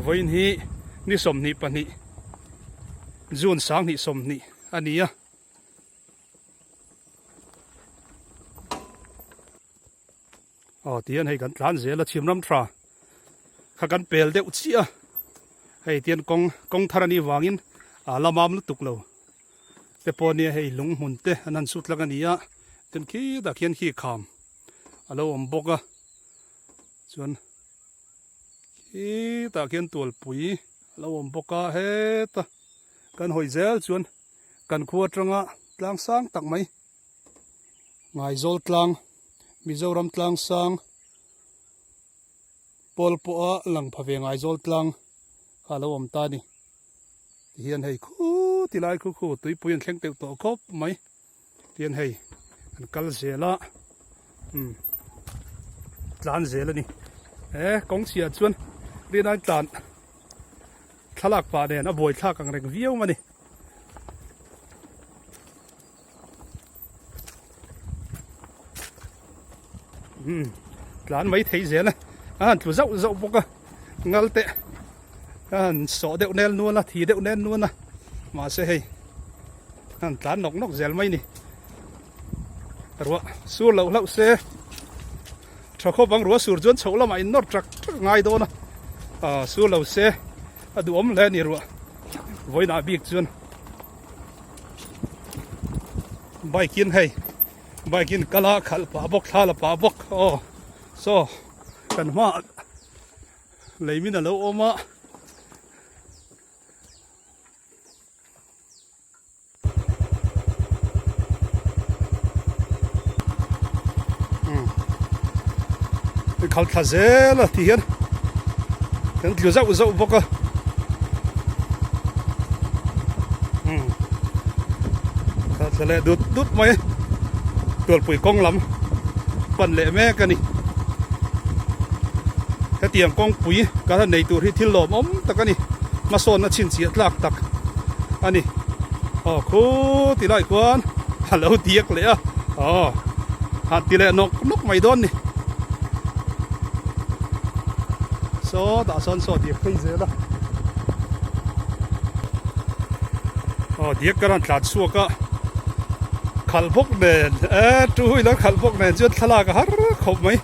Vawiin hi ni 22 June 2020 a ni a. Aw tihian hei kan tlan zel a chhim ram tha kha kan pel deuh chiah a hei tihian kawng kawng thar a nih vangin a la mam lutuk lo te pawh nia hei lung hmun te an han sut hlak a ni a tin khitah khian khi kham a lo awm bawk a chuan khitah khian tualpui a lo awm bawk a heta kan hawi zel chuan kan khua atanga tlang sang tak mai. Ngaizawl tlang, Mizoram tlang sang pawl pawha lang pha ve Ngaizawl tlang kha a lo awm ta a ni. Tihian hei khu ti lai khu khu tuipui an thleng teuh tawh khawp mai. Tihian hei an kal zel a, umm tlan zel a ni. He kawng chhiah chuan rinai tlan thlalak pah nen a buaithlak ang reng viau a ni. Umm tlan mai thei zel a a han tlu zauh zauh bawk a ngal te a han sawh deuh nel nual a thi deuh nel nual a mahse hei a han tlan nawk nawk zel mai a ni ruah sur loh hlauh se tha khawp ang ruah sur chuan chhoh lamah in nawr trak trak ngai dawn a ah sur lo se a duhawm hle a ni ruah vawiinah bik chuan. Bike in hei bike in kal a khalh pah bawk thla la pah bawk aw saw kan hma lei min alo awm a. Khal thla zel a ti hian kan tlu zauh zauh bawk a khal thla leh dut dut mai tualpui kawng lam pan leh mek a ni hetiang kawngpui kan han nei tur hi thil lawmawm tak a ni hmasawnna chhinchhiah tlak tak a ni aw khu ti lai khuan a lo diak leh a aw han ti leh nawk nawk mai dawn ni saw tah sawn saw diak phei zel a aw diak ka rawn tlan chhuak a khalh bawk nen e two wheeler khalh bawk nen chuan thlalak a har khawp mai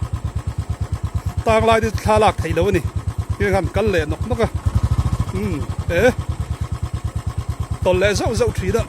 tang lai te thlalak theih loh a ni heng han kal leh nawk nawk a umm e tawlh leh zauh zauh thin a.